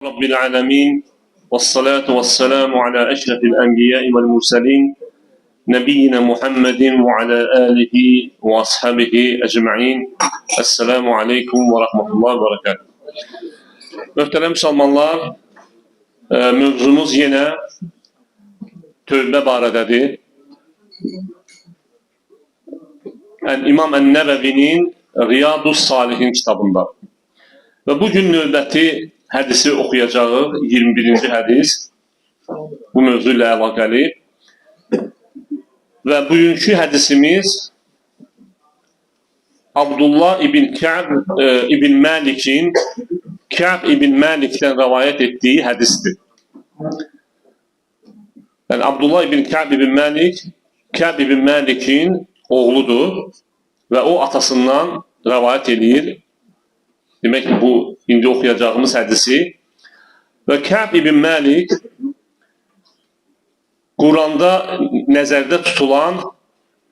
Rabbil alemin. Vessalatu vesselamu ala eşrefil enbiya'i vel murselin. Nebiyyina Muhammedin ve ala alihi ve ashabihi ecma'in. Esselamu aleyküm ve rahmetullah ve berekatuhu. Möhtərəm müsəlmanlar, mövzumuz yenə tövbə barədədir. Yəni, İmam Ən-Nəvəvinin Riyadus Salihin kitabında. Və bugün növbəti hədisi oxuyacağıq, 21-ci hədis bu mövzu ilə əlaqəli. Və bugünkü hədisimiz Abdullah ibn Ka'b ibn Malik'in Ka'b ibn Malik'dən rəvayət etdiyi hədisdir. Yəni Abdullah ibn Ka'b ibn Malik, Ka'b ibn Malik'in oğludur və o atasından rəvayət eləyir. Demək ki, bu indi oxuyacağımız hədisi. Və Ka'b ibn Malik Quranda nəzərdə tutulan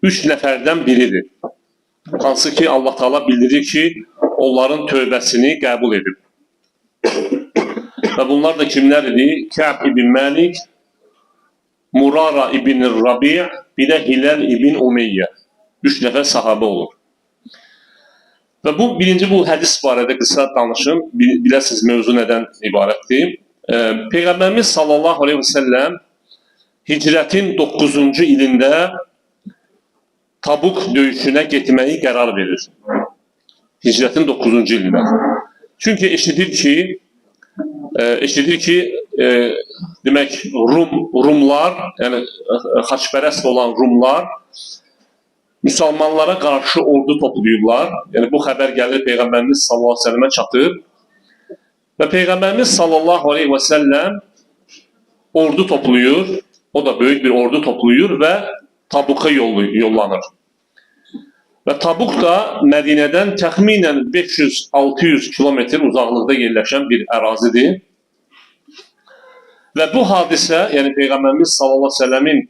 3 nəfərdən biridir. Hansı ki, Allah Teala bildirir ki, onların tövbəsini qəbul edib. Və bunlar da kimlər idi? Ka'b ibn Malik, Murara ibn Rabi' bir də Hilal ibn Umeyyə. 3 nəfər sahabə olur. Və bu, birinci bu hədis barədə qısa danışım. Biləsiniz, mövzu nədən ibarətdir? Peyğəmbərimiz sallallahu aleyhi və səlləm hicrətin 9-cu ilində Tabuk döyüşünə getməyi qərar verir. Hicrətin 9-cu ilində. Çünki eşidir ki, demək Rumlar, yəni xaçpərəst olan Rumlar müsəlmanlara qarşı ordu toplayırlar. Yəni bu xəbər gəlir Peyğəmbərimiz sallallahu aleyhi və səlləmə çatır. Və Peyğəmbərimiz sallallahu aleyhi və səlləm ordu toplayır. O da böyük bir ordu toplayır və Tabuka yollanır. Və Tabuk da Mədinədən təxminən 500-600 kilometr uzaqlıqda yerləşən bir ərazidir. Və bu hadisə, yəni Peyğəmbərimiz sallallahu aleyhi və səlləmin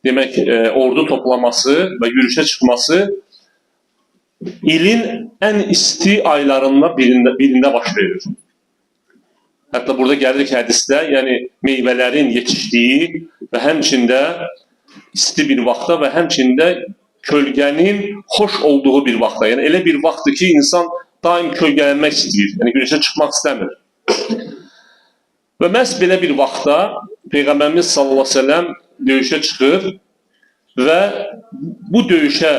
demək, ordu toplaması və yürüşə çıxması ilin ən isti aylarından birində baş verir. Hətta burada gəlir ki, hədisdə, yəni meyvələrin yetişdiyi və həmçində isti bir vaxtda və həmçində kölgənin xoş olduğu bir vaxtda. Yəni elə bir vaxtdır ki, insan daim kölgələnmək istəyir, yəni günəşə çıxmaq istəmir. Və məhz belə bir vaxtda Peyğəmbərimiz sallallahu aleyhi və səlləm döyüşə çıxır və bu döyüşə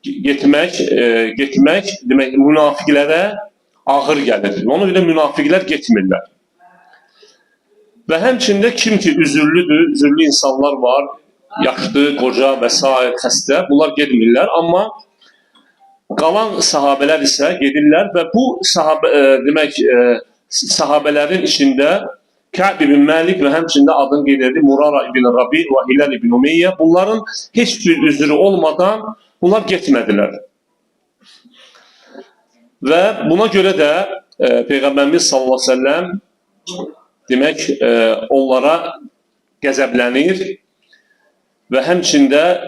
getmək demək, münafiqlərə ağır gəlir. Ona görə münafiqlər getmirlər. Və həmçində kim ki üzürlüdür, üzürlü insanlar var, yaşlı, qoca və s. xəstə, bunlar getmirlər. Amma qalan sahabələr isə gedirlər və bu sahabələrin içində Ka'b ibn Malik və həmçində adını qeyd edir Murara ibn Rabi və Hilal ibn Umeyyə. Bunların heç bir üzrü olmadan bunlar getmədilər. Və buna görə də Peyğəmbərimiz sallallahu aleyhi və səlləm demək, onlara qəzəblənir və həmçində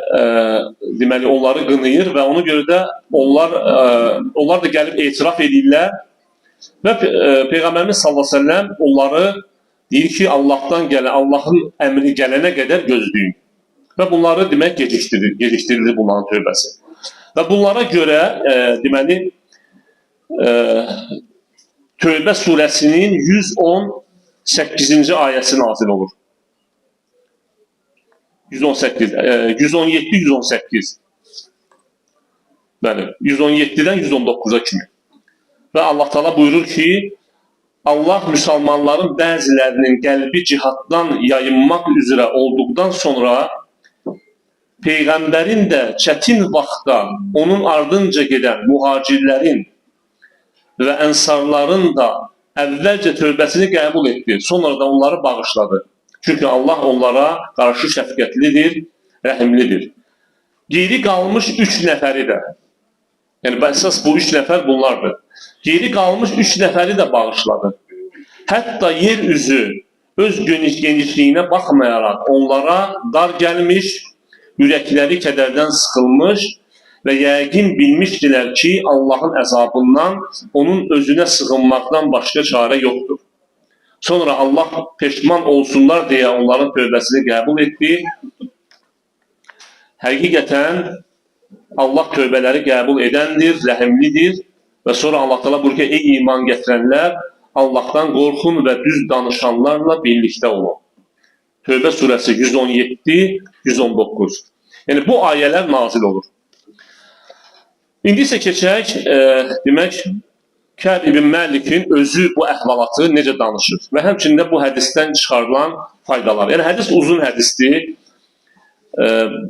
deməli, onları qınayır və ona görə də onlar da gəlib etiraf edirlər və Peyğəmbərimiz sallallahu aleyhi və səlləm onları deyir ki, Allahdan gələn, Allahın əmri gələnə qədər gözləyin. Və bunları demək gecikdirilir bunların tövbəsi. Və bunlara görə deməli, Tövbə surəsinin 118-ci ayəsi nazil olur. 118, 117, 118. Bəli, 117-dən 119-a kimi. Və Allah Teala buyurur ki, Allah müsəlmanların bəzilərinin qəlbi cihaddan yayınmaq üzrə olduqdan sonra Peyğəmbərin də çətin vaxtda onun ardınca gedən mühacirlərin və ənsarların da əvvəlcə tövbəsini qəbul etdi, sonra da onları bağışladı. Çünki Allah onlara qarşı şəfqətlidir, rəhimlidir. Geri qalmış 3 nəfəri də, yəni əsas bu 3 nəfər bunlardır. Geri qalmış 3 nəfəri də bağışladı. Hətta yer üzü öz genişliyinə baxmayaraq onlara dar gəlmiş, ürəkləri kədərdən sıxılmış və yəqin bilmişdilər ki, Allahın əzabından onun özünə sığınmaqdan başqa çarə yoxdur. Sonra Allah peşman olsunlar deyə onların tövbəsini qəbul etdi. Həqiqətən Allah tövbələri qəbul edəndir, rəhimlidir və sonra Allah Teala buyurur ki, ey iman gətirənlər, Allahdan qorxun və düz danışanlarla birlikdə olun. Tövbə surəsi 117, 119. Yəni bu ayələr nazil olur. İndi isə keçək, demək, Kəb ibn Məlikin özü bu əhvalatı necə danışır və həmçinin də bu hədisdən çıxarılan faydalar. Yəni hədis uzun hədisdir.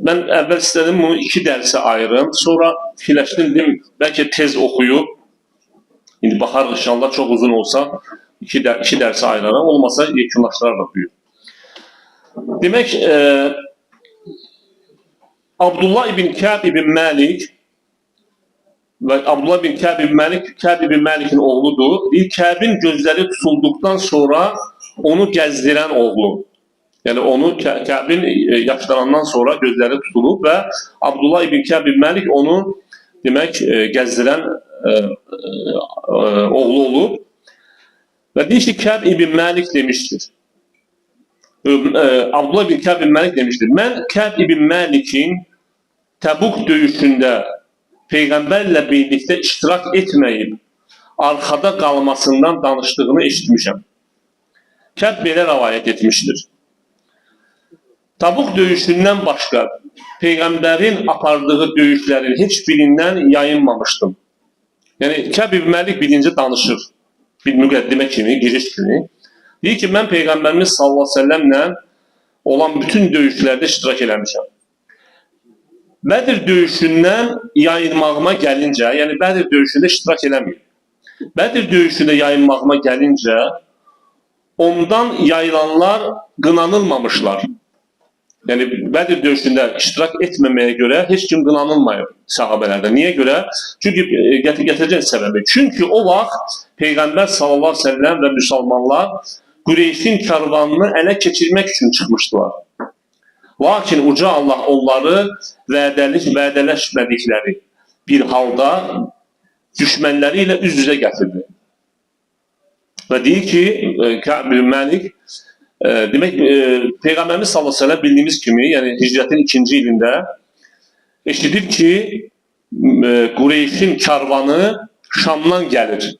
Mən əvvəl istədim bunu iki dərsə ayırım. Sonra fikirləşdim, dedim, bəlkə tez oxuyub, indi baxarıq inşallah çox uzun olsa iki dərsə ayıraram, olmasa yekunlaşdırarıq buyur. Demək, Abdullah ibn Kəb ibn Məlik və Abdullah ibn Kəb ibn Məlik, Kəb ibn Məlikin oğludur. Bir Kəbin gözləri tutulduqdan sonra onu gəzdirən oğlu. Yəni onu Kəbin yaşlanandan sonra gözləri tutulub və Abdullah ibn Kəb ibn Məlik onu demək gəzdirən oğlu olub. Və deyir ki, Kəb ibn Məlik demişdir. Abdullah ibn Kəb ibn Məlik demişdir. Mən Kəb ibn Məlikin Təbuk döyüşündə Peyğəmbərlə birlikdə iştirak etməyib, arxada qalmasından danışdığını eşitmişəm. Kəb belə rəvayət etmişdir. Tabuk döyüşündən başqa Peyğəmbərin apardığı döyüşlərin heç birindən yayınmamışdım. Yəni, Kəb ibn Məlik birinci danışır, bir müqəddimə kimi, giriş kimi. Deyir ki, mən Peyğəmbərimiz sallallahu əleyhi və səlləmlə olan bütün döyüşlərdə iştirak eləmişəm. Bədir döyüşündən yayınmağıma gəlincə, yəni Bədir döyüşündə iştirak eləməyib. Bədir döyüşündə yayınmağıma gəlincə, ondan yayılanlar qınanılmamışlar. Yəni Bədir döyüşündə iştirak etməməyə görə heç kim qınanılmayıb sahabələrdə. Niyə görə? Çünki gətirəcək səbəbi. Çünki o vaxt Peyğəmbər sallallahu əleyhi və səlləm və müsəlmanlar Qureyşin karvanını ələ keçirmək üçün çıxmışdılar. Lakin uca Allah onları vədələşmədikləri bir halda düşmənləri ilə üz-üzə gətirdi. Və deyir ki, Kəb ibn Məlik, demək, Peyğəmbərimiz sallallahu əleyhi və səlləm bildiyimiz kimi, yəni hicrətin ikinci ilində eşidir ki, Qureyşin karvanı Şamdan gəlir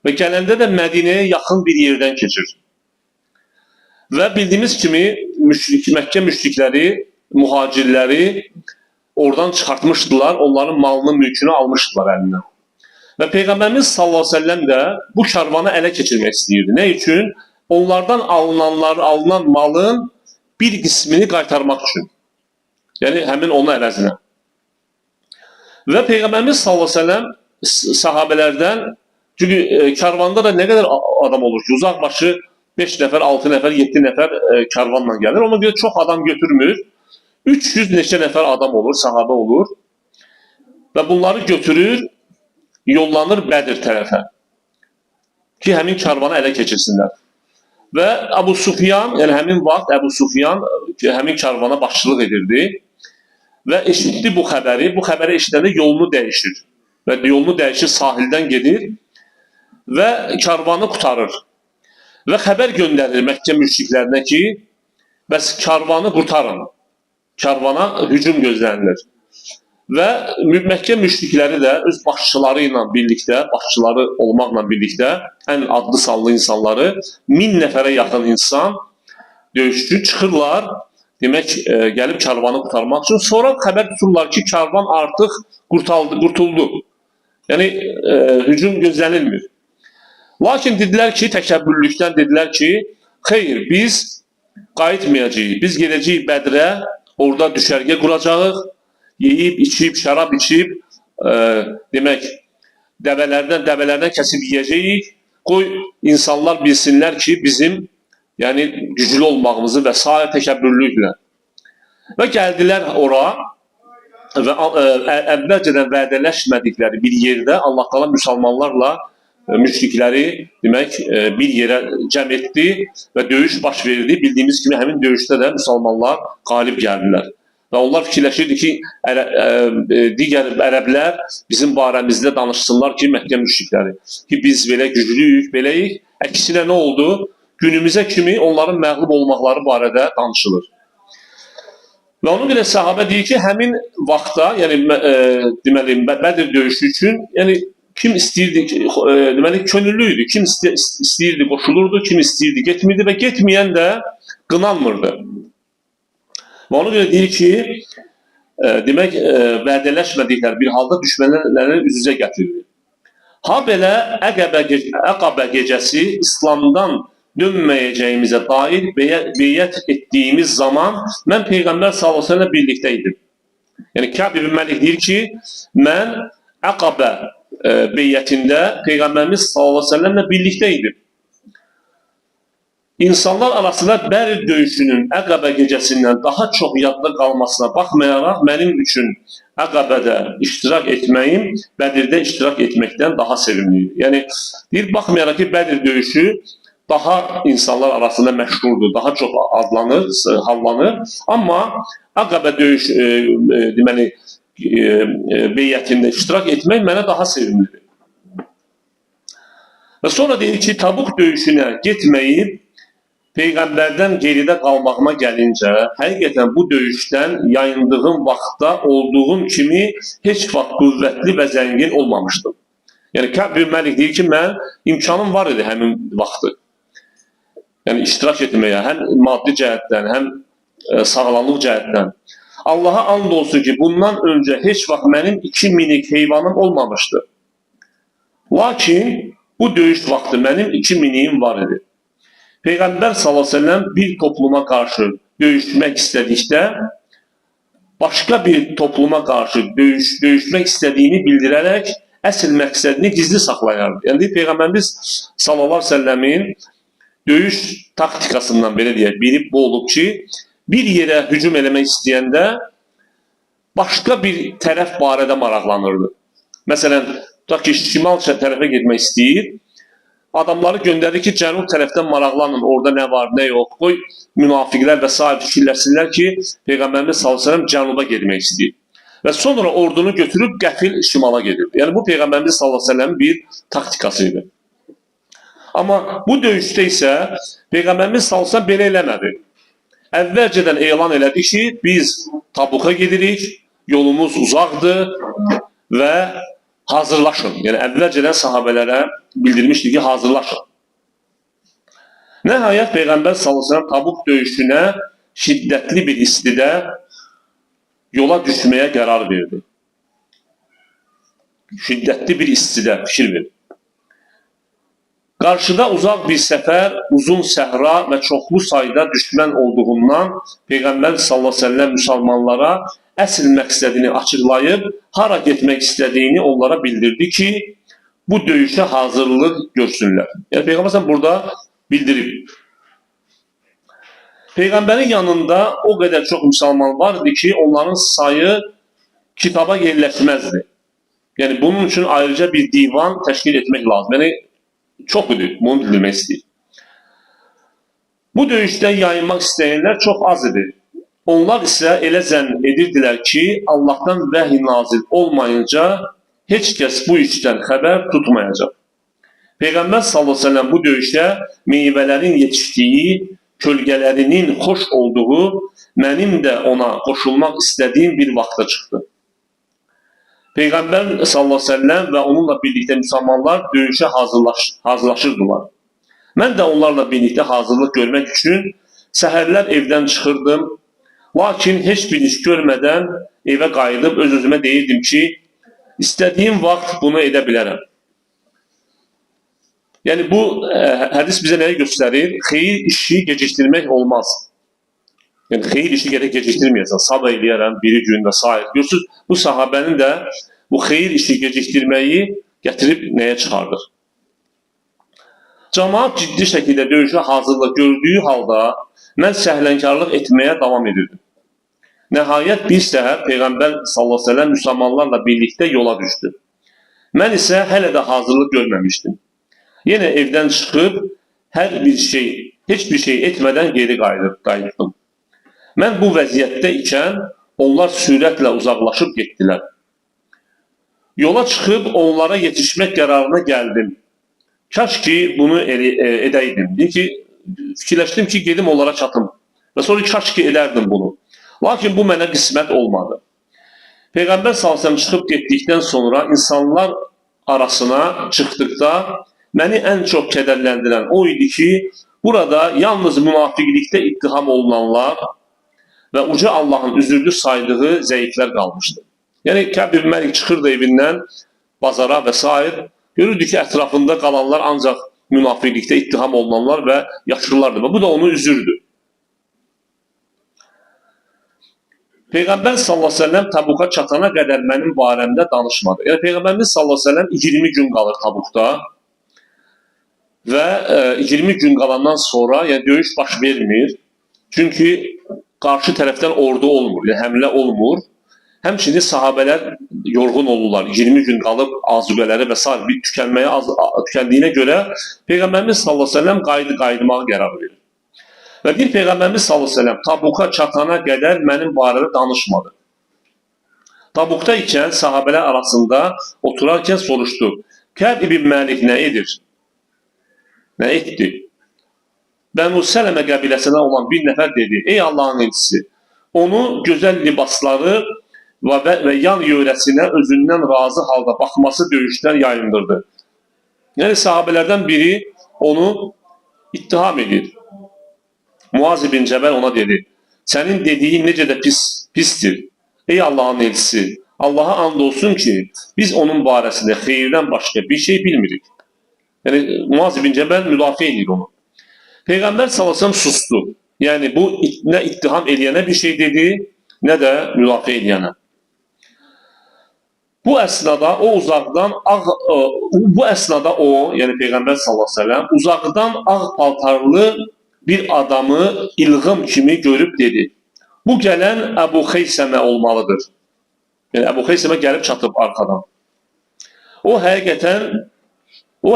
və gələndə də Mədinəyə yaxın bir yerdən keçir. Və bildiyimiz kimi Məkkə müşrikləri, mühacirləri oradan çıxartmışdılar, onların malını, mülkünü almışdılar əlindən. Və Peyğəmbərimiz sallallahu əleyhi və səlləm də bu karvanı ələ keçirmək istəyirdi. Nə üçün? Onlardan alınan malın bir qismini qaytarmaq üçün. Yəni, həmin onun əvəzinə. Və Peyğəmbərimiz sallallahu əleyhi və səlləm sahabələrdən, çünki karvanda da nə qədər adam olur ki, uzaq başı 5 nəfər, 6 nəfər, 7 nəfər karvanla gəlir. Ona görə çox adam götürmür. 300 neçə nəfər adam olur, sahabə olur. Və bunları götürür, yollanır Bədir tərəfə ki, həmin karvanı ələ keçirsinlər. Və Əbu Sufyan, yəni həmin vaxt Əbu Sufyan həmin karvana başçılıq edirdi və eşitdi bu xəbəri. Bu xəbəri eşidəndə yolunu dəyişir. Və yolunu dəyişir, sahildən gedir və karvanı qurtarır. Və xəbər göndərir Məkkə müşriklərinə ki, bəs karvanı qurtarın. Karvana hücum gözlənilir. Və Məkkə müşrikləri də öz başçıları ilə birlikdə, başçıları olmaqla birlikdə, ən adlı sanlı insanları, 1000 nəfərə yaxın insan döyüşçü çıxırlar, demək, gəlib karvanı qurtarmaq üçün. Sonra xəbər tuturlar ki, karvan artıq qurtuldu. Yəni, hücum gözlənilmir. Lakin dedilər ki, təkəbbürlükdən dedilər ki, xeyr, biz qayıtmayacağıq, biz gedəcəyik Bədrə, orada düşərgə quracağıq, yeyib, içib, şərab içib, demək, dəvələrdən kəsib yeyəcəyik, qoy insanlar bilsinlər ki, bizim yəni, güclü olmağımızı və sair təkəbbürlüklə. Və gəldilər ora və əvvəlcədən vədələşmədikləri bir yerdə Allah Teala müsəlmanlarla müşrikləri demək, bir yerə cəm etdi və döyüş baş verdi. Bildiyimiz kimi həmin döyüşdə də müsəlmanlar qalib gəldilər. Və onlar fikirləşirdi ki, digər ərəblər bizim barəmizdə danışsınlar ki, Məkkə müşrikləri, ki biz belə güclüyük, beləyik. Əksinə nə oldu? Günümüzə kimi onların məğlub olmaqları barədə danışılır. Və ona görə səhabə deyir ki, həmin vaxtda, yəni deməli Bədir döyüşü üçün, yəni kim istəyirdi, deməli könüllü idi, kim istəyirdi qoşulurdu, kim istəyirdi getmirdi və getməyən də qınanmırdı. Və ona görə deyir ki, demək vədələşmədikləri bir halda düşmənləri üz-üzə gətirirdi. Ha belə Əqabə gecəsi İslamdan dönməyəcəyimizə dair beyyət etdiyimiz zaman mən Peyğəmbər sallallahu əleyhi və səlləm birlikdə idim. Yəni Kəb ibn Məlik deyir ki, mən Əqabə beyyətində Peyğəmbərimiz sallallahu əleyhi və səlləmlə birlikdə idim. İnsanlar arasında Bədir döyüşünün Əqabə gecəsindən daha çox yadda qalmasına baxmayaraq mənim üçün Əqabədə iştirak etməyim Bədirdə iştirak etməkdən daha sevimli idi. Yəni deyir, baxmayaraq ki, Bədir döyüşü daha insanlar arasında məşhurdur, daha çox adlanır, hallanır. Amma Əqabə döyüş deməli beyyətində iştirak etmək mənə daha sevimlidir. Və sonra deyir ki, Tabuk döyüşünə getməyib Peyğəmbərdən geridə qalmağıma gəlincə, həqiqətən bu döyüşdən yayındığım vaxtda olduğum kimi heç vaxt qüvvətli və zəngin olmamışdım. Yəni Kəb ibn Məlik deyir ki, mən imkanım var idi həmin vaxtı. Yəni iştirak etməyə, həm maddi cəhətdən, həm sağlamlıq cəhətdən. Allaha and olsun ki, bundan öncə heç vaxt mənim 2 minik heyvanım olmamışdı. Lakin bu döyüş vaxtı mənim 2 miniyim var idi. Peyğəmbər sallallahu əleyhi və səlləm bir topluma qarşı döyüşmək istədikdə, başqa bir topluma qarşı döyüşmək istədiyini bildirərək əsl məqsədini gizli saxlayardı. Yəni Peyğəmbərimiz sallallahu əleyhi və səlləmin döyüş taktikasından belə deyək, biri bu olub ki, bir yerə hücum eləmək istəyəndə başqa bir tərəf barədə maraqlanırdı. Məsələn, tutaq ki, şimal tərəfə getmək istəyir, adamları göndərir ki, cənub tərəfdən maraqlanın, orada nə var, nə yox, qoy münafiqlər və sair fikirləşsinlər ki, Peyğəmbərimiz sallallahu əleyhi və səlləm cənuba getmək istəyir. Və sonra ordunu götürüb qəfil şimala gedirdi. Yəni bu Peyğəmbərimiz sallallahu əleyhi və səlləmin bir taktikası idi. Amma bu döyüşdə isə Peyğəmbərimiz sallallahu əleyhi və səlləm belə eləmədi. Əvvəlcədən elan elədi ki, biz Tabuka gedirik, yolumuz uzaqdır və hazırlaşın. Yəni əvvəlcədən sahabələrə bildirmişdi ki, hazırlaşın. Nəhayət Peyğəmbər sallallahu əleyhi və səlləm Tabuk döyüşünə şiddətli bir istidə yola düşməyə qərar verdi. Şiddətli bir istidə, fikir verin. Qarşıda uzaq bir səfər, uzun səhra və çoxlu sayda düşmən olduğundan Peyğəmbər sallallahu əleyhi və səlləm müsəlmanlara əsl məqsədini açıqlayıb, hara getmək istədiyini onlara bildirdi ki, bu döyüşə hazırlıq görsünlər. Yəni Peyğəmbər sallallahu burada bildirib. Peyğəmbərin yanında o qədər çox müsəlman vardı ki, onların sayı kitaba yerləşməzdi. Yəni bunun üçün ayrıca bir divan təşkil etmək lazım. Yəni çox idi, bunu bildirmək istəyir. Bu döyüşdən yayınmaq istəyənlər çox az idi. Onlar isə elə zənn edirdilər ki, Allahdan vəhy nazil olmayınca heç kəs bu işdən xəbər tutmayacaq. Peyğəmbər sallallahu əleyhi və səlləm bu döyüşə meyvələrin yetişdiyi, kölgələrinin xoş olduğu, mənim də ona qoşulmaq istədiyim bir vaxta çıxdı. Peyğəmbər sallallahu əleyhi və səlləm və onunla birlikdə müsəlmanlar döyüşə hazırlaşırdılar. Mən də onlarla birlikdə hazırlıq görmək üçün səhərlər evdən çıxırdım. Lakin heç bir iş görmədən evə qayıdıb öz-özümə deyirdim ki, istədiyim vaxt bunu edə bilərəm. Yəni bu hədis bizə nəyi göstərir? Xeyir işi gecikdirmək olmaz. Yəni xeyir işi gərək gecikdirməyəsən, sabah eləyərəm, biri gün və s. Görürsünüz, bu sahabənin də bu xeyir işi gecikdirməyi gətirib nəyə çıxardır? Camaat ciddi şəkildə döyüşə hazırlıq gördüyü halda mən səhlənkarlıq etməyə davam edirdim. Nəhayət bir səhər Peyğəmbər sallallahu əleyhi və səlləm müsəlmanlarla birlikdə yola düşdü. Mən isə hələ də hazırlıq görməmişdim. Yenə evdən çıxıb heç bir şey etmədən geri qayıtdım. Mən bu vəziyyətdə ikən onlar sürətlə uzaqlaşıb getdilər. Yola çıxıb onlara yetişmək qərarına gəldim. Kaş ki bunu edəydim. Deyir ki, Fikirləşdim ki, gedim onlara çatım. Və sonra kaş ki edərdim bunu. Lakin bu mənə qismət olmadı. Peyğəmbər sallallahu əleyhi və səlləm çıxıb getdikdən sonra insanlar arasına çıxdıqda məni ən çox kədərləndirən o idi ki, burada yalnız münafiqlikdə ittiham olunanlar və uca Allahın üzürlü saydığı zəiflər qalmışdı. Yəni Kəb ibn Məlik çıxırdı evindən bazara və s. Görürdü ki, ətrafında qalanlar ancaq münafiqlikdə ittiham olunanlar və yaşlılardır. Və bu da onu üzürdü. Peyğəmbər sallallahu əleyhi və səlləm Təbuka çatana qədər mənim barəmdə danışmadı. Yəni Peyğəmbərimiz sallallahu əleyhi və səlləm 20 gün qalır Tabukda və 20 gün qalandan sonra, yəni döyüş baş vermir. Çünki qarşı tərəfdən ordu olmur, yəni həmlə olmur. Həmçinin sahabələr yorğun olurlar. 20 gün qalıb azuqələri və s. bir tükənməyə tükəndiyinə görə Peyğəmbərimiz sallallahu əleyhi və səlləm qayıtmağa qərar verir. Və bir Peyğəmbərimiz sallallahu əleyhi və səlləm Tabuka çatana qədər mənim barədə danışmadı. Tabukda ikən sahabələr arasında oturarkən soruşdu. Kəb ibn Məlik nə edir? Nə etdi? Bənu Sələmə qəbiləsindən olan bir nəfər dedi: Ey Allahın elçisi, onu gözəl libasları və yan yörəsinə özündən razı halda baxması döyüşdən yayındırdı. Yəni sahabələrdən biri onu ittiham edir. Muaz ibn Cəbəl ona dedi: Sənin dediyin necə də pisdir. Ey Allahın elçisi, Allaha and olsun ki, biz onun barəsində xeyirdən başqa bir şey bilmirik. Yəni Muaz ibn Cəbəl müdafiə edir onu. Peyğəmbər sallallahu əleyhi və səlləm sustu. Yəni bu nə ittiham eləyənə bir şey dedi, nə də müdafiə eləyənə. Bu əsnada o uzaqdan yəni Peyğəmbər sallallahu əleyhi və səlləm uzaqdan ağ paltarlı bir adamı ilğım kimi görüb dedi: Bu gələn Əbu Xeysəmə olmalıdır. Yəni Əbu Xeysəmə gəlib çatıb arxadan. O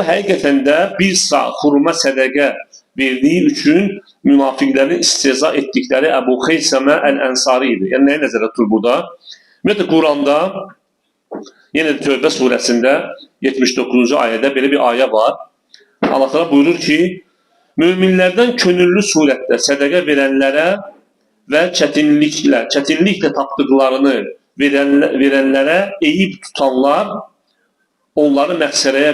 həqiqətən də bir sa xurma sədəqə verdiyi üçün münafiqlərin istehza etdikləri Əbu Xeysəmə Əl-Ənsari idi. Yəni nəyi nəzərdə tutur burada? Ümumiyyətlə Quranda, yenə də Tövbə surəsində 79-cu ayədə belə bir ayə var. Allah Teala buyurur ki, möminlərdən könüllü surətdə sədəqə verənlərə və çətinliklə tapdıqlarını verənlərə eyib tutanlar, onları məqsərəyə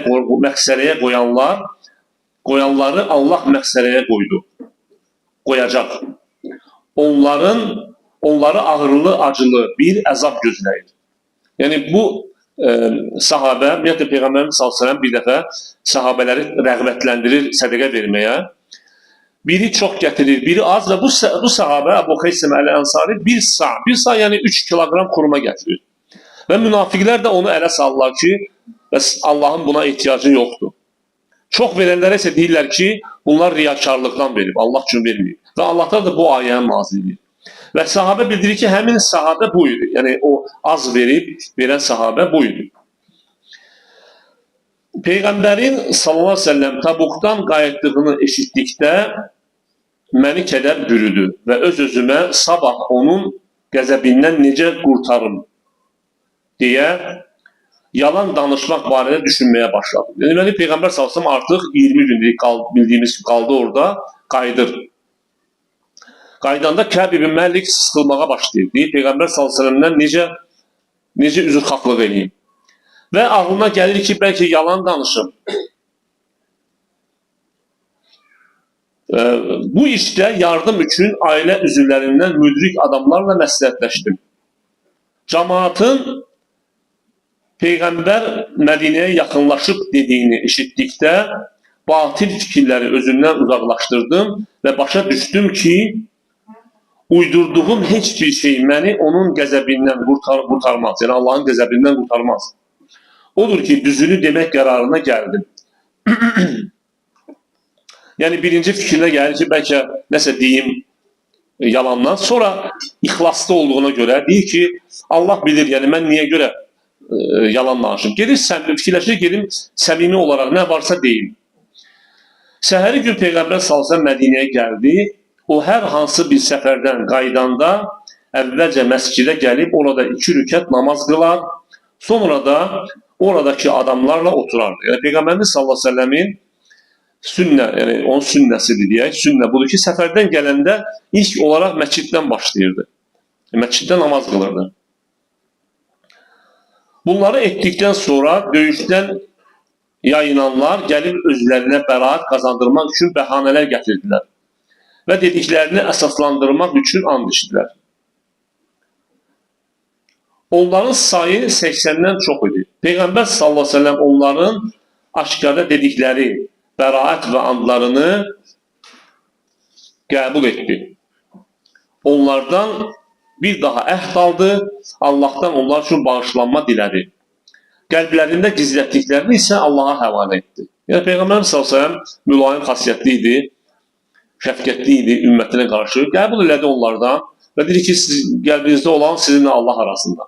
qoyanları Allah məqsərəyə qoyacaq. Onları ağrılı, acılı bir əzab gözləyir. Yəni bu sahabə, ümumiyyətlə Peyğəmbərimiz sallallahu əleyhi və səlləm bir dəfə sahabələri rəğbətləndirir sədəqə verməyə. Biri çox gətirir, biri az və bu sahabə Əbu Xeysəmə Əl-Ənsari bir sa, yəni 3 kiloqram xurma gətirir. Və münafiqlər də onu ələ salırlar ki, bəs Allahın buna ehtiyacı yoxdur. Çox verənlərə isə deyirlər ki, bunlar riyakarlıqdan verib, Allah üçün verməyib. Və Allah da bu ayəni nazil edir. Və sahabə bildirir ki, həmin sahabə bu idi. Yəni o az verib, verən sahabə bu idi. Peyğəmbərin sallallahu əleyhi və səlləm Tabukdan qayıtdığını eşitdikdə məni kədər bürüdü və öz-özümə sabah onun qəzəbindən necə qurtarım deyə yalan danışmaq barədə düşünməyə başladım. Deməli, Peyğəmbər sallallahu əleyhi və səlləm artıq 20 gündür bildiyimiz kimi qaldı orada, qayıdır. Qayıdanda Kəb ibn Məlik sıxılmağa başlayır. Deyir, Peyğəmbər sallallahu əleyhi və səlləmdən necə üzrxahlıq eləyim? Və ağlına gəlir ki, bəlkə yalan danışım. Bu işdə yardım üçün ailə üzvlərindən müdrik adamlarla məsləhətləşdim. Camaatın Peyğəmbər Mədinəyə yaxınlaşıb dediyini eşitdikdə batil fikirləri özümdən uzaqlaşdırdım və başa düşdüm ki, uydurduğum heç bir şey məni onun qəzəbindən qurtarmaz. Yəni Allahın qəzəbindən qurtarmaz. Odur ki, düzünü demək qərarına gəldim. Yəni birinci fikrinə gəlir ki, bəlkə nəsə deyim yalandan. Sonra ixlaslı olduğuna görə deyir ki, Allah bilir, yəni mən niyə görə yalan danışım. Gedir, fikirləşir, gedim səmimi olaraq nə varsa deyim. Səhəri gün Peyğəmbər sallallahu əleyhi və səlləm Mədinəyə gəldi. O hər hansı bir səfərdən qayıdanda əvvəlcə məscidə gəlib orada 2 rükət namaz qılar, sonra da oradakı adamlarla oturardı. Yəni Peyğəmbərimiz sallallahu əleyhi və səlləmin Sünnə, yəni onun sünnəsidir deyək. Sünnə budur ki, səfərdən gələndə ilk olaraq məsciddən başlayırdı. Məsciddə namaz qılırdı. Bunları etdikdən sonra döyüşdən yayınanlar gəlib özlərinə bəraət qazandırmaq üçün bəhanələr gətirdilər və dediklərini əsaslandırmaq üçün and içdilər. Onların sayı 80-dən çox idi. Peyğəmbər sallallahu əleyhi və səlləm onların aşkarda dedikləri bəraət və andlarını qəbul etdi. Onlardan bir daha əhd aldı, Allahdan onlar üçün bağışlanma dilədi. Qəlblərində gizlətdiklərini isə Allaha həvalə etdi. Yəni Peyğəmbərimiz sallallahu əleyhi və səlləm mülayim xasiyyətli idi, şəfqətli idi ümmətinə qarşı. Qəbul elədi onlardan və dedi ki, siz, qəlbinizdə olan sizinlə Allah arasında.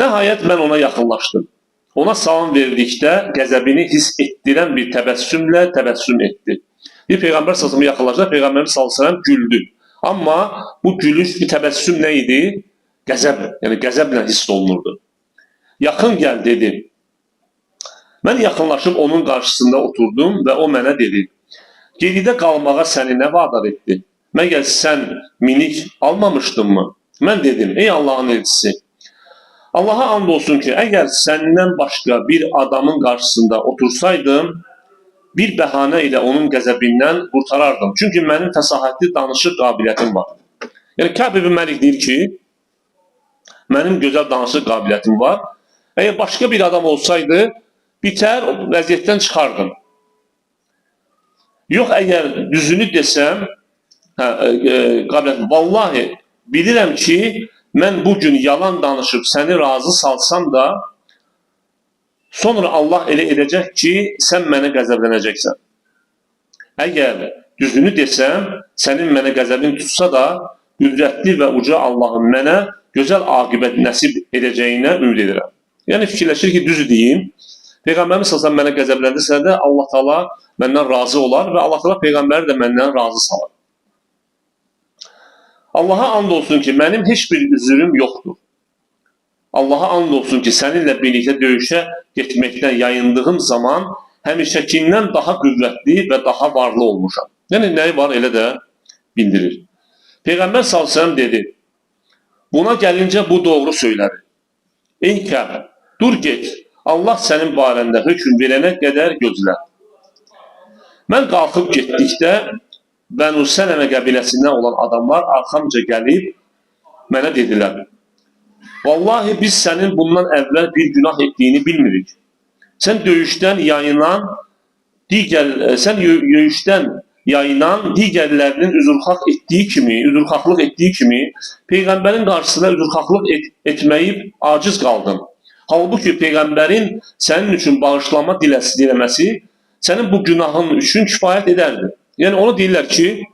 Nəhayət mən ona yaxınlaşdım. Ona salam verdikdə qəzəbini hiss etdirən bir təbəssümlə təbəssüm etdi. Bir Peyğəmbər sallallahu əleyhi və səlləm yaxınlaşdı, Peyğəmbərimiz sallallahu əleyhi və səlləm güldü. Amma bu gülüş, bir təbəssüm nə idi? Qəzəb, yəni qəzəblə hiss olunurdu. Yaxın gəl dedi. Mən yaxınlaşıb onun qarşısında oturdum və o mənə dedi: Geridə qalmağa səni nə vadar etdi? Məgər sən minik almamışdın mı? Mən dedim: Ey Allahın elçisi, Allaha and olsun ki, əgər səndən başqa bir adamın qarşısında otursaydım, bir bəhanə ilə onun qəzəbindən qurtarardım. Çünki mənim fəsahətli danışıq qabiliyyətim var. Yəni Kəb ibn Məlik deyir ki, mənim gözəl danışıq qabiliyyətim var. Əgər başqa bir adam olsaydı, bitər, vəziyyətdən çıxardım. Yox, əgər düzünü desəm, qabiliyyətim, vallahi bilirəm ki, mən bugün yalan danışıb səni razı salsam da, sonra Allah elə edəcək ki, sən mənə qəzəblənəcəksən. Əgər düzünü desəm, sənin mənə qəzəbin tutsa da, qüdrətli və uca Allahın mənə gözəl aqibət nəsib edəcəyinə ümid edirəm. Yəni fikirləşir ki, düzü deyim, Peyğəmbərimiz sallallahu əleyhi və səlləm mənə qəzəbləndirsə də Allah Taala məndən razı olar və Allah Taala Peyğəmbəri də məndən razı salar. Allaha and olsun ki, mənim heç bir üzürüm yoxdur. Allaha and olsun ki, səninlə birlikdə döyüşə getməkdən yayındığım zaman həmişəkindən daha qüvvətli və daha varlı olmuşam. Yəni nəyi var elə də bildirir. Peyğəmbər sallallahu əleyhi və səlləm dedi: Buna gəlincə bu doğru söylədi. Ey Kəb, dur get, Allah sənin barəndə hökm verənə qədər gözlə. Mən qalxıb getdikdə Bənu Sələmə qəbiləsindən olan adamlar arxamca gəlib mənə dedilər: Vallahi biz sənin bundan əvvəl bir günah etdiyini bilmirik. Sən döyüşdən yayınan, digərlərinin üzrxahlıq etdiyi kimi, Peyğəmbərin qarşısında üzrxahlıq etməyib aciz qaldın. Halbuki Peyğəmbərin sənin üçün bağışlanma diləməsi sənin bu günahın üçün kifayət edərdi. Yəni onu deyirlər ki,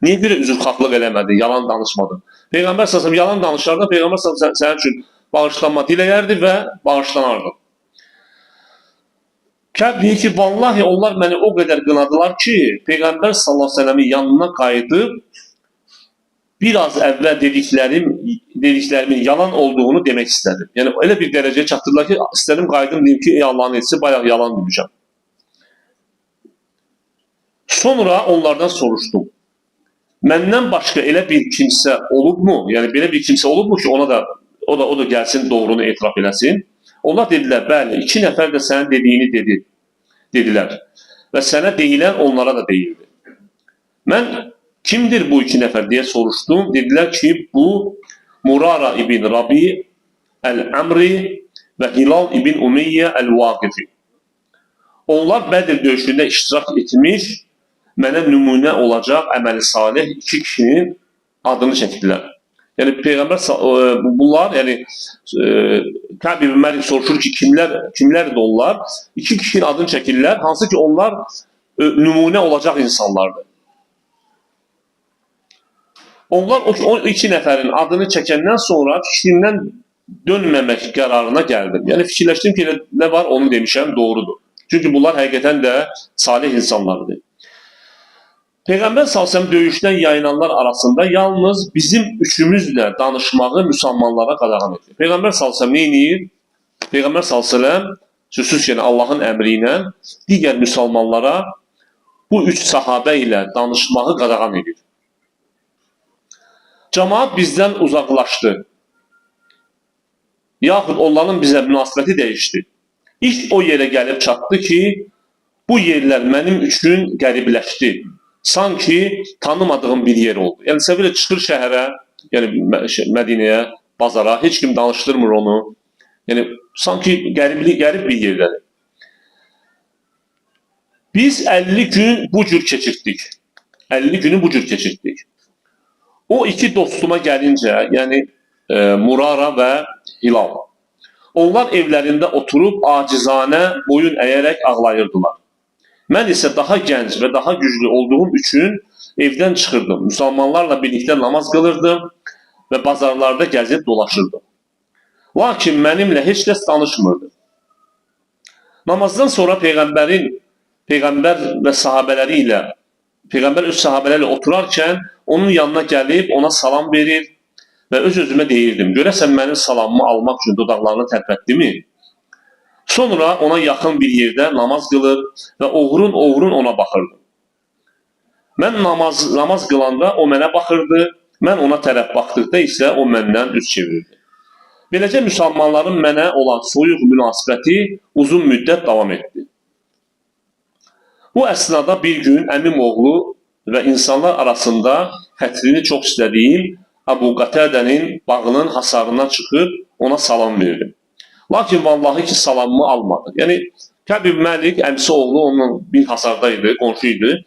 niyə görə üzrxahlıq eləmədi, yalan danışmadı? Peyğəmbər sallallahu əleyhi və səlləm yalan danışardı, Peyğəmbər sallallahu əleyhi və səlləm sənin üçün bağışlanma diləyərdi və bağışlanardı. Kəb deyir ki, vallahi onlar məni o qədər qınadılar ki, Peyğəmbər sallallahu əleyhi və səlləmin yanına qayıdıb biraz əvvəl dediklərimin yalan olduğunu demək istədim. Yəni elə bir dərəcəyə çatdırdılar ki, istədim qayıdım deyim ki, ey Allahın elçisi, bayaq yalan demişəm. Sonra onlardan soruşdum. Məndən başqa elə bir kimsə olubmu? Yəni belə bir kimsə olubmu ki, ona da o da gəlsin, doğrunu etiraf eləsin? Onlar dedilər, bəli, 2 nəfər də sənin dediyini dedilər və sənə deyilən onlara da deyildi. Mən kimdir bu 2 nəfər deyə soruşdum. Dedilər ki, bu Murara ibn Rabi Əl-Əmri və Hilal ibn Umeyyə Əl-Vaqifi. Onlar Bədir döyüşündə iştirak etmiş, mənə nümunə olacaq əməli salih 2 kişinin adını çəkdilər. Yəni Peyğəmbər bunlar, yəni Kəb ibn Məlik soruşur ki, kimlərdir onlar? 2 kişinin adını çəkirlər, hansı ki onlar nümunə olacaq insanlardır. Onlar o 2 nəfərin adını çəkəndən sonra fikrindən dönməmək qərarına gəldim. Yəni fikirləşdim ki, nə var onu demişəm, doğrudur. Çünki bunlar həqiqətən də salih insanlardır. Peyğəmbər sallallahu əleyhi və səlləm döyüşdən yayınanlar arasında yalnız bizim üçümüzlə danışmağı müsəlmanlara qadağan etdi. Peyğəmbər sallallahu əleyhi və səlləm nə edir? Peyğəmbər sallallahu əleyhi və səlləm Sözsüz ki, Allahın əmri ilə digər müsəlmanlara bu üç sahabə ilə danışmağı qadağan edir. Cemaat bizdən uzaqlaşdı. Yaxud onların bizə münasibəti dəyişdi. İş o yerə gəlib çatdı ki, bu yerlər mənim üçün qəribləşdi. Sanki tanımadığım bir yer oldu. Yəni, səvilə çıxır şəhərə, yəni Mədinəyə, bazara, heç kim danışdırmır onu. Yəni, sanki qərib bir yerdədir. Biz 50 gün bu cür keçirtdik. 50 günü bu cür keçirtdik. O iki dostuma gəlincə, yəni Murara və Hilal, onlar evlərində oturub acizanə boyun əyərək ağlayırdılar. Mən isə daha gənc və daha güclü olduğum üçün evdən çıxırdım. Müsəlmanlarla birlikdə namaz qılırdım və bazarlarda gəzib dolaşırdım. Lakin mənimlə heç kəs danışmırdı. Namazdan sonra Peyğəmbər və sahabələri ilə, Peyğəmbər öz sahabələri ilə oturarkən onun yanına gəlib ona salam verir və öz-özümə deyirdim, görəsən mənim salamımı almaq üçün dodaqlarını tərpətdimi? Sonra ona yaxın bir yerdə namaz qılır və oğrun-oğrun ona baxırdım. Mən namaz qılanda o mənə baxırdı, mən ona tərəf baxdıqda isə o məndən üz çevirirdi. Beləcə müsəlmanların mənə olan soyuq münasibəti uzun müddət davam etdi. Bu əsnada bir gün əmim oğlu və insanlar arasında xətrini çox istədiyim Əbu Qatədənin bağının hasarına çıxıb ona salam verdim. Lakin vallahi ki salamımı almadı. Yəni Kəb ibn Məlik əmisi oğlu onunla bir hasarda idi, qonşu idi.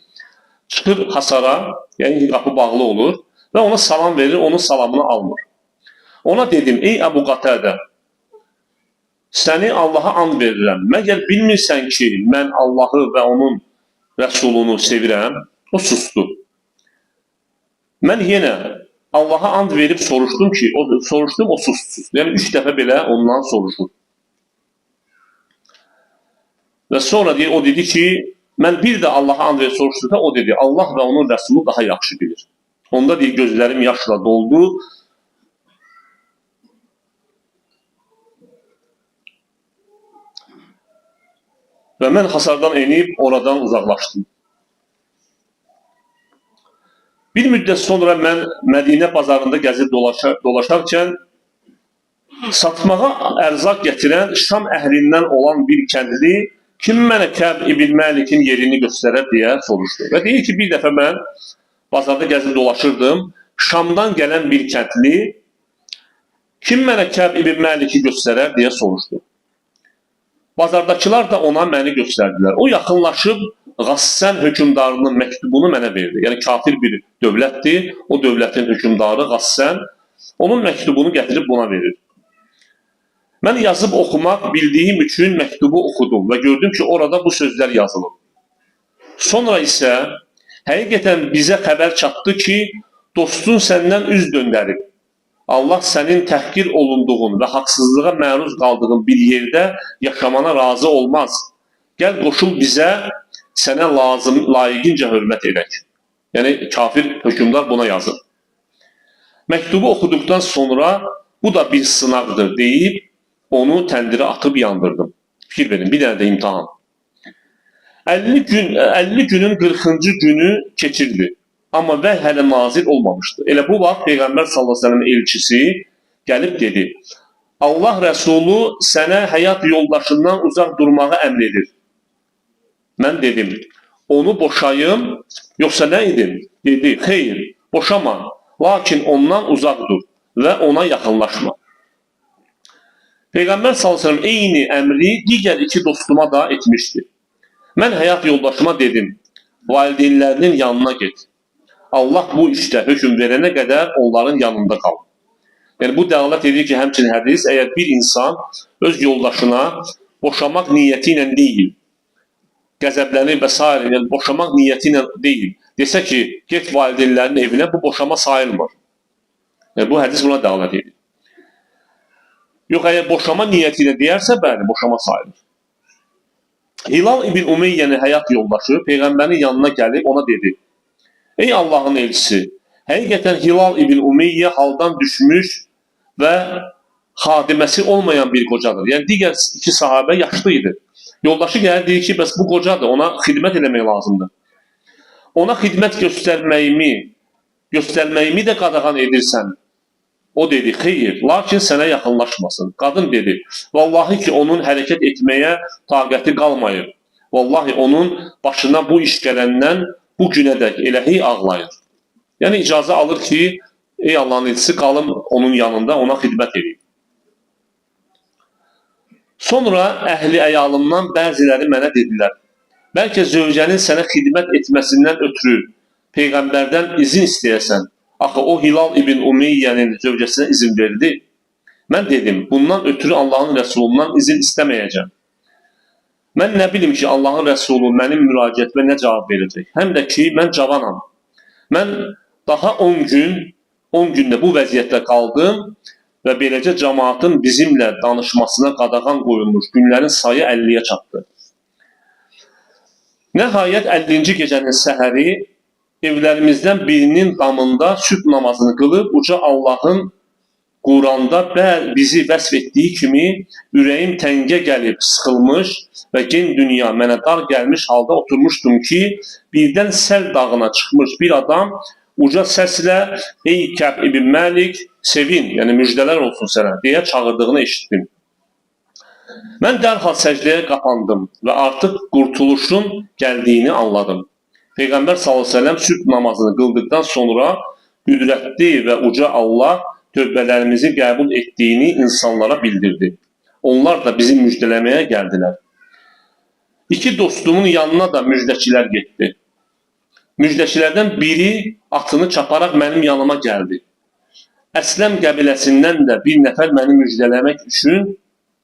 Çıxır hasara, yəni qapı bağlı olur və ona salam verir, onun salamını almır. Ona dedim, ey Əbu Qatədə, səni Allaha and verirəm. Məgər bilmirsən ki, mən Allahı və onun Rəsulunu sevirəm? O sustu. Mən yenə Allaha and verib soruşdum ki, o sustu. Yəni 3 dəfə belə ondan soruşur. Və sonra o dedi ki, mən bir də Allaha and verib soruşduqda o dedi, Allah və onun Rəsulu daha yaxşı bilir. Onda deyir, gözlərim yaşla doldu. Və mən hasardan enib oradan uzaqlaşdım. Bir müddət sonra mən Mədinə bazarında gəzib dolaşarkən satmağa ərzaq gətirən Şam əhlindən olan bir kəndli kim mənə Kəb ibn Məlikin yerini göstərər deyə soruşdu. Və deyir ki, bir dəfə mən bazarda gəzib dolaşırdım. Şamdan gələn bir kəndli kim mənə Kəb ibn Məliki göstərər deyə soruşdu. Bazardakılar da ona məni göstərdilər. O yaxınlaşıb Qassən hökmdarının məktubunu mənə verdi. Yəni kafir bir dövlətdir. O dövlətin hökmdarı Qassən onun məktubunu gətirib buna verir. Mən yazıb oxumaq bildiyim üçün məktubu oxudum və gördüm ki, orada bu sözlər yazılıb. Sonra isə həqiqətən bizə xəbər çatdı ki, dostun səndən üz döndərib. Allah sənin təhqir olunduğun və haqsızlığa məruz qaldığın bir yerdə yaşamana razı olmaz. Gəl qoşul bizə, sənə lazım, layiqincə hörmət edək. Yəni, kafir hökmdar buna yazır. Məktubu oxuduqdan sonra bu da bir sınaqdır deyib, onu təndirə atıb yandırdım. Fikir verin, bir dənə də imtahan. 50 günün 40-cı günü keçirdi. Amma vəhy hələ nazil olmamışdı. Elə bu vaxt Peyğəmbər sallallahu əleyhi və səlləm elçisi gəlib dedi: Allah Rəsulu sənə həyat yoldaşından uzaq durmağı əmr edir. Mən dedim, onu boşayım, yoxsa nə edim? Dedi, xeyr, boşama, lakin ondan uzaq dur və ona yaxınlaşma. Peyğəmbər sallallahu əleyhi və səlləm eyni əmri digər iki dostuma da etmişdi. Mən həyat yoldaşıma dedim, valideynlərinin yanına get. Allah bu işdə hökm verənə qədər onların yanında qal. Yəni, bu dəlalət edir ki, həmçinin hədis, əgər bir insan öz yoldaşına boşamaq niyyəti ilə deyil, qəzəblənir və s. yəni boşamaq niyyəti ilə deyil, desə ki, get valideynlərinin evinə, bu boşama sayılmır. Yəni, bu hədis buna dəlalət edir. Yox, əgər boşama niyyəti ilə deyərsə, bəli, boşama sayılır. Hilal ibn Umeyyənin həyat yoldaşı Peyğəmbərin yanına gəlib ona dedi: Ey Allahın elçisi, həqiqətən Hilal ibn Umeyyə haldan düşmüş və xadiməsi olmayan bir qocadır. Yəni, digər iki sahabə yaşlı idi. Yoldaşı gəlir, deyir ki, bəs bu qocadır, ona xidmət eləmək lazımdır. Ona xidmət göstərməyimi də qadağan edirsən. O dedi, xeyr, lakin sənə yaxınlaşmasın. Qadın dedi, vallahi ki, onun hərəkət etməyə taqəti qalmayıb. Vallahi onun başına bu iş gələndən bu günədək eləhi ağlayır. Yəni, icazə alır ki, ey Allahın elçisi, qalım onun yanında, ona xidmət edeyim. Sonra əhli əyalımdan bəziləri mənə dedilər, bəlkə zövcənin sənə xidmət etməsindən ötürü Peyğəmbərdən izin istəyəsən. Axı o Hilal ibn Umeyyənin zövcəsinə izin verdi. Mən dedim, bundan ötürü Allahın Rəsulundan izin istəməyəcəm. Mən nə bilim ki, Allahın Rəsulu mənim müraciətimə nə cavab verəcək. Həm də ki, mən cavanam. Mən daha 10 gündə bu vəziyyətdə qaldım və beləcə cəmaatın bizimlə danışmasına qadağan qoyulmuş günlərin sayı 50-yə çatdı. Nəhayət 50-ci gecənin səhəri evlərimizdən birinin damında sübh namazını qılıb uca Allahın Quranda bizi vəsf etdiyi kimi ürəyim təngə gəlib sıxılmış və gen dünya mənə dar gəlmiş halda oturmuşdum ki, birdən Səl dağına çıxmış bir adam uca səslə ey Kəb ibn Məlik, sevin, yəni müjdələr olsun sənə deyə çağırdığını eşitdim. Mən dərhal səcdəyə qapandım və artıq qurtuluşun gəldiyini anladım. Peyğəmbər sallallahu əleyhi və səlləm sübh namazını qıldıqdan sonra qüdrətli və uca Allah tövbələrimizi qəbul etdiyini insanlara bildirdi. Onlar da bizi müjdələməyə gəldilər. İki dostumun yanına da müjdəçilər getdi. Müjdəçilərdən biri atını çaparaq mənim yanıma gəldi. Əsləm qəbiləsindən də bir nəfər məni müjdələmək üçün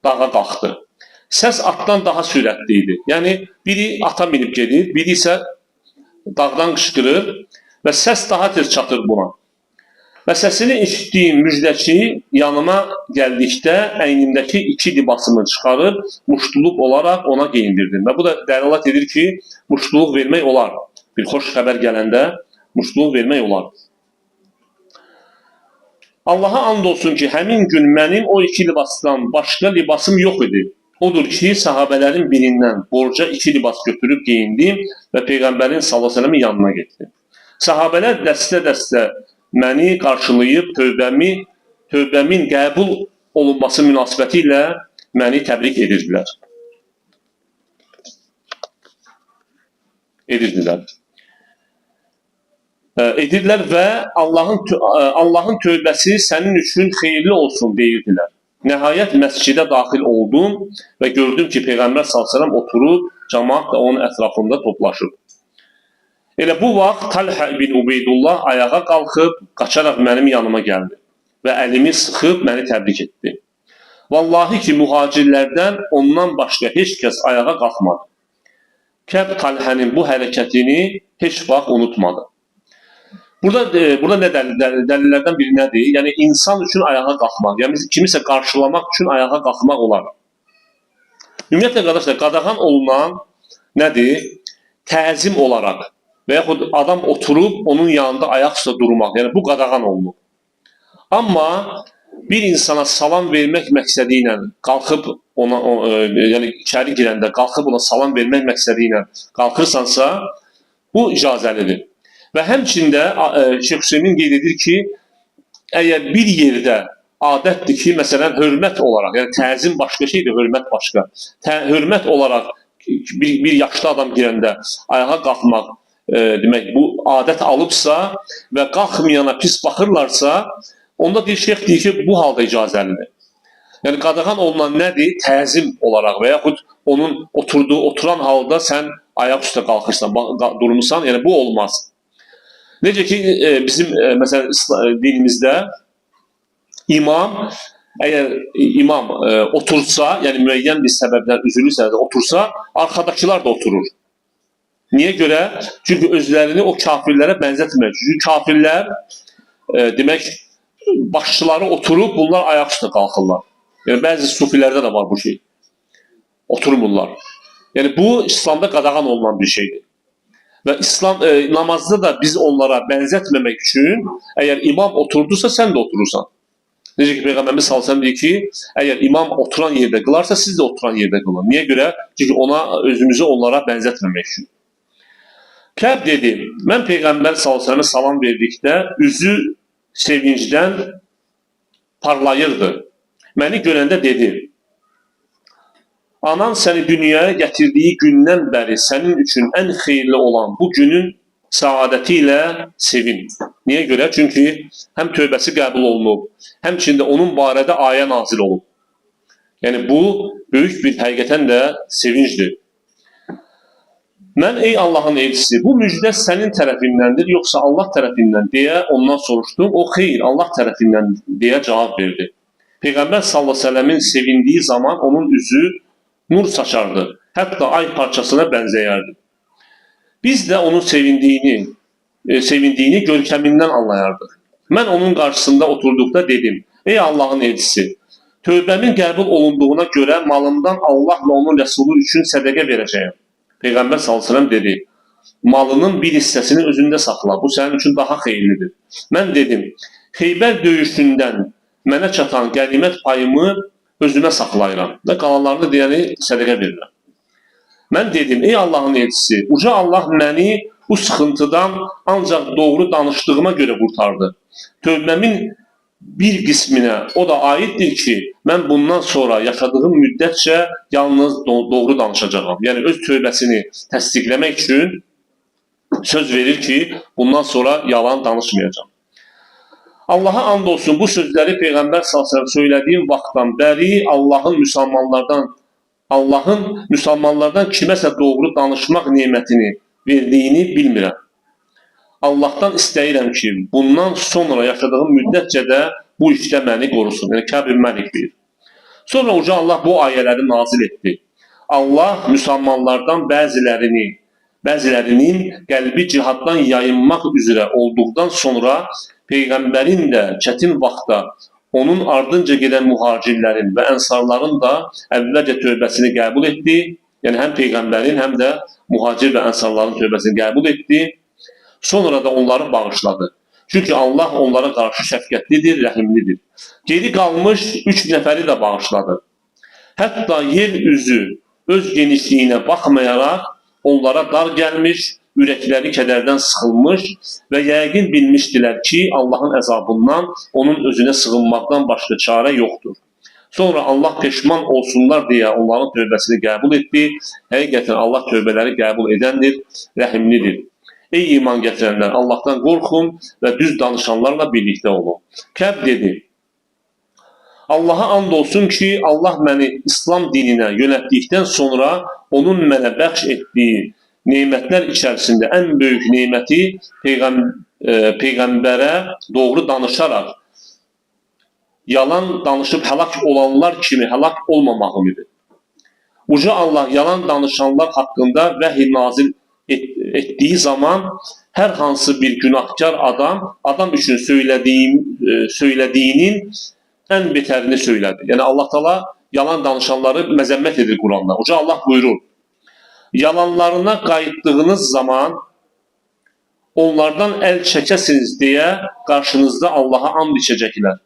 dağa qalxdı. Səs atdan daha sürətli idi. Yəni, biri ata minib gedir, biri isə dağdan qışqırır və səs daha tez çatır buna. Və səsini eşitdiyim müjdəçi yanıma gəldikdə əynimdəki iki libasımı çıxarıb muştuluq olaraq ona geyindirdim. Və bu da dəlalət edir ki, muştuluq vermək olar. Bir xoş xəbər gələndə muştuluq vermək olar. Allaha and olsun ki, həmin gün mənim o iki libasdan başqa libasım yox idi. Odur ki, sahabələrin birindən borca iki libas götürüb geyindim və Peyğəmbərin sallallahu əleyhi və səlləmin yanına getdim. Sahabələr dəstə-dəstə məni qarşılayıb tövbəmin qəbul olunması münasibəti ilə məni təbrik edirdilər. Edirdilər və Allahın tövbəsi sənin üçün xeyirli olsun deyirdilər. Nəhayət məscidə daxil oldum və gördüm ki, Peyğəmbər sallallahu əleyhi və səlləm oturub, cəmaat da onun ətrafında toplaşıb. Elə bu vaxt Talhə ibn Ubeydullah ayağa qalxıb, qaçaraq mənim yanıma gəldi və əlimi sıxıb məni təbrik etdi. Vallahi ki, mühacirlərdən ondan başqa heç kəs ayağa qalxmadı. Kəb Talhənin bu hərəkətini heç vaxt unutmadı. Burada nə dəlillərdən biri nədir? Yəni, insan üçün ayağa qalxmaq, yəni kimisə qarşılamaq üçün ayağa qalxmaq olar. Ümumiyyətlə, qardaşlar, qadağan olunan nədir? Təzim olaraq və yaxud adam oturub onun yanında ayaq üstə durmaq, yəni bu qadağan olunur. Amma bir insana salam vermək məqsədi ilə qalxıb ona, yəni içəri girəndə qalxıb ona salam vermək məqsədi ilə qalxırsansa, bu icazəlidir. Və həmçində Şeyx Hüseymin qeyd edir ki, əgər bir yerdə adətdir ki, məsələn, hörmət olaraq, yəni təzim başqa şeydir, hörmət başqa. Hörmət olaraq bir yaşlı adam girəndə ayağa qalxmaq, demək, bu adət alıbsa və qalxmayana pis baxırlarsa, onda bir şeyx deyir ki, bu halda icazəlidir. Yəni, qadağan olunan nədir? Təzim olaraq və yaxud onun oturan halda sən ayaq üstə qalxırsan, durmusan, yəni bu olmaz. Necə ki, bizim məsələn, dinimizdə imam, əgər imam otursa, yəni müəyyən bir səbəbdən üzülürsə də otursa, arxadakılar da oturur. Niyə görə? Çünki özlərini o kafirlərə bənzətmir. Çünki kafirlər, demək, başçıları oturub, bunlar ayaq üstə qalxırlar. Yəni, bəzi sufilərdə də var bu şey. Oturmurlar. Yəni, bu, İslamda qadağan olunan bir şeydir. Və İslam namazda da biz onlara bənzətməmək üçün, əgər imam oturduysa, sən də oturursan. Necə ki, Peyğəmbərimiz sallallahu əleyhi və səlləm deyir ki, əgər imam oturan yerdə qılarsa, siz də oturan yerdə qılın. Niyə görə? Çünki ona özümüzü onlara bənzətməmək üçün. Kəb dedi, mən Peyğəmbər sallallahu əleyhi və səlləmə salam verdikdə üzü sevincdən parlayırdı. Məni görəndə dedi, anan səni dünyaya gətirdiyi gündən bəri sənin üçün ən xeyirli olan bu günün səadəti ilə sevin. Niyə görə? Çünki həm tövbəsi qəbul olunub, həmçində onun barədə ayə nazil olub. Yəni bu, böyük bir həqiqətən də sevincdir. Mən, ey Allahın elçisi, bu müjdə sənin tərəfindəndir, yoxsa Allah tərəfindən deyə ondan soruşdum. O, xeyr, Allah tərəfindən deyə cavab verdi. Peyğəmbər sallallahu əleyhi və səlləmin sevindiyi zaman onun üzü nur saçardı, hətta ay parçasına bənzəyərdi. Biz də onun sevindiyini görkəmindən anlayardıq. Mən onun qarşısında oturduqda dedim, ey Allahın elçisi, tövbəmin qəbul olunduğuna görə malımdan Allah və onun rəsulu üçün sədəqə verəcəyəm. Peyğəmbər sallallahu əleyhi və səlləm dedi, malının bir hissəsini özündə saxla, bu sənin üçün daha xeyirlidir. Mən dedim, Xeybər döyüşündən mənə çatan qənimət payımı özümə saxlayıram və qalanlarını deyəni sədəqə verirəm. Mən dedim, ey Allahın elçisi, uca Allah məni bu sıxıntıdan ancaq doğru danışdığıma görə qurtardı. Tövbəmin bir qisminə o da aiddir ki, mən bundan sonra yaşadığım müddətcə yalnız doğru danışacağam. Yəni, öz tövbəsini təsdiqləmək üçün söz verir ki, bundan sonra yalan danışmayacağam. Allaha and olsun, bu sözləri Peyğəmbər sallallahu əleyhi və səlləm söylədiyim vaxtdan bəri Allahın müsəlmanlardan kiməsə doğru danışmaq nemətini verdiyini bilmirəm. Allahdan istəyirəm ki, bundan sonra yaşadığım müddətcə də bu işdə məni qorusun. Yəni, Kəb ibn Məlik deyir. Sonra uca Allah bu ayələri nazil etdi. Allah müsəlmanlardan bəzilərinin qəlbi cihaddan yayınmaq üzrə olduqdan sonra Peyğəmbərin də çətin vaxtda onun ardınca gedən mühacirlərin və ənsarların da əvvəlcə tövbəsini qəbul etdi. Yəni, həm Peyğəmbərin, həm də mühacir və ənsarların tövbəsini qəbul etdi. Sonra da onları bağışladı. Çünki Allah onlara qarşı şəfqətlidir, rəhimlidir. Geri qalmış 3 nəfəri də bağışladı. Hətta yer üzü öz genişliyinə baxmayaraq onlara dar gəlmiş, ürəkləri kədərdən sıxılmış və yəqin bilmişdilər ki, Allahın əzabından onun özünə sığınmaqdan başqa çarə yoxdur. Sonra Allah peşman olsunlar deyə onların tövbəsini qəbul etdi. Həqiqətən Allah tövbələri qəbul edəndir, rəhimlidir. Ey iman gətirənlər, Allahdan qorxun və düz danışanlarla birlikdə olun. Kəb dedi, Allaha and olsun ki, Allah məni İslam dininə yönətdikdən sonra onun mənə bəxş etdiyi nemətlər içərisində ən böyük neməti Peyğəmbərə doğru danışaraq, yalan danışıb həlak olanlar kimi həlak olmamağım idi. Uca Allah yalan danışanlar haqqında vəhiy nazil etdiyi zaman hər hansı bir günahkar adam üçün söylədiyinin ən betərini söylədi. Yəni, Allah Teala yalan danışanları məzəmmət edir Quranda. Uca Allah buyurur, yalanlarına qayıtdığınız zaman onlardan əl çəkəsiniz deyə qarşınızda Allaha and içəcəklər.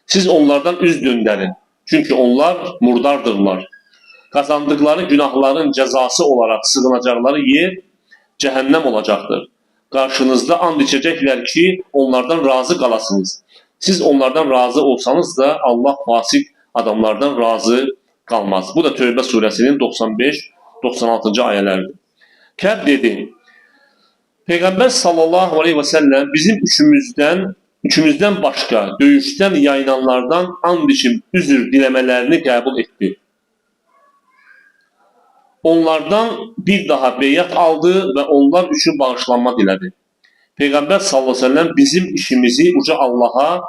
Siz onlardan üz döndərin. Çünki onlar murdardırlar. Qazandıqları günahların cəzası olaraq sığınacaqları yer cəhənnəm olacaqdır. Qarşınızda and içəcəklər ki, onlardan razı qalasınız. Siz onlardan razı olsanız da Allah fasik adamlardan razı qalmaz. Bu da Tövbə surəsinin 95-96-cı ayələrdir. Kəb dedi, Peyğəmbər sallallahu aleyhi və səlləm bizim üçümüzdən başqa döyüşdən yayınanlardan and içib üzr diləmələrini qəbul etdi. Onlardan bir daha beyət aldı və onlar üçün bağışlanma dilədi. Peyğəmbər sallallahu əleyhi və səlləm bizim işimizi uca Allah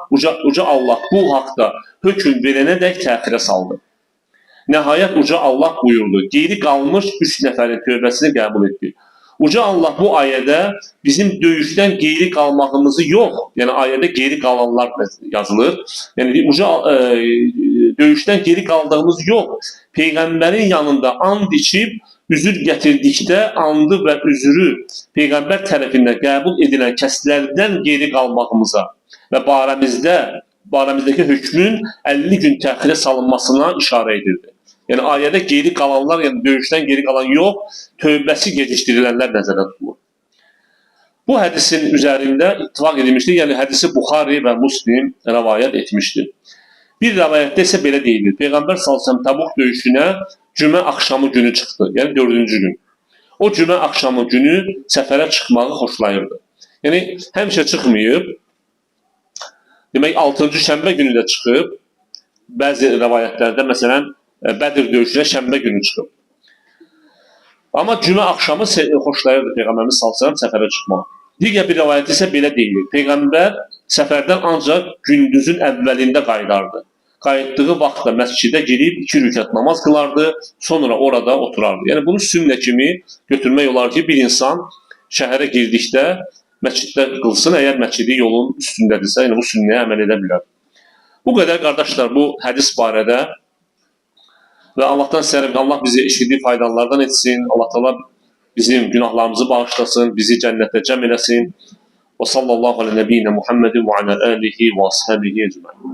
bu haqda hökm verənədək təxirə saldı. Nəhayət uca Allah buyurdu, geri qalmış 3 nəfərin tövbəsini qəbul etdi. Uca Allah bu ayədə bizim döyüşdən geri qalmağımızı yox, yəni ayədə geri qalanlar yazılır. Yəni uca döyüşdən geri qaldığımız yox, Peyğəmbərin yanında and içib üzür gətirdikdə andı və üzrü Peyğəmbər tərəfindən qəbul edilən kəslərdən geri qalmağımıza və barəmizdə barəmizdəki hökmün 50 gün təxirə salınmasına işarə edirdi. Yəni ayədə geri qalanlar, yəni döyüşdən geri qalan yox, tövbəsi gecikdirilənlər nəzərdə tutulur. Bu hədisin üzərində ittifaq edilmişdir. Yəni hədisi Buxari və Muslim rəvayət etmişdir. Bir rəvayətdə isə belə deyilir. Peyğəmbər sallallahu əleyhi və səlləm Təbuk döyüşünə cümə axşamı günü çıxdı. Yəni 4-cü gün. O cümə axşamı günü səfərə çıxmağı xoşlayırdı. Yəni həmişə çıxmayıb. Demək 6-cı şənbə günü də çıxıb. Bəzi rəvayətlərdə məsələn Bədir döyüşünə şənbə günü çıxıb. Amma cümə axşamı xoşlayırdı Peyğəmbərimiz sallallahu əleyhi və səlləm səfərə çıxmağı. Digər bir rəvayət isə belə deyilir. Peyğəmbər səfərdən ancaq gündüzün əvvəlində qayıdardı. Qayıtdığı vaxtda məscidə girib 2 rükət namaz qılardı, sonra orada oturardı. Yəni bunu sünnə kimi götürmək olar ki, bir insan şəhərə girdikdə məsciddə qılsın, əgər məscidi yolun üstündədirsə, yəni bu sünnəyə əməl edə bilər. Bu qədər qardaşlar bu hədis barədə və Allahdan istəyirəm ki, Allah bizi eşitdiyi faydalardan etsin. Allah Teala bizim günahlarımızı bağışlasın, bizi cənnətdə cəm eləsin. Və sallallahu alə nəbiyyina Muhammedin və alə alihi və ashabihi ecmaîn.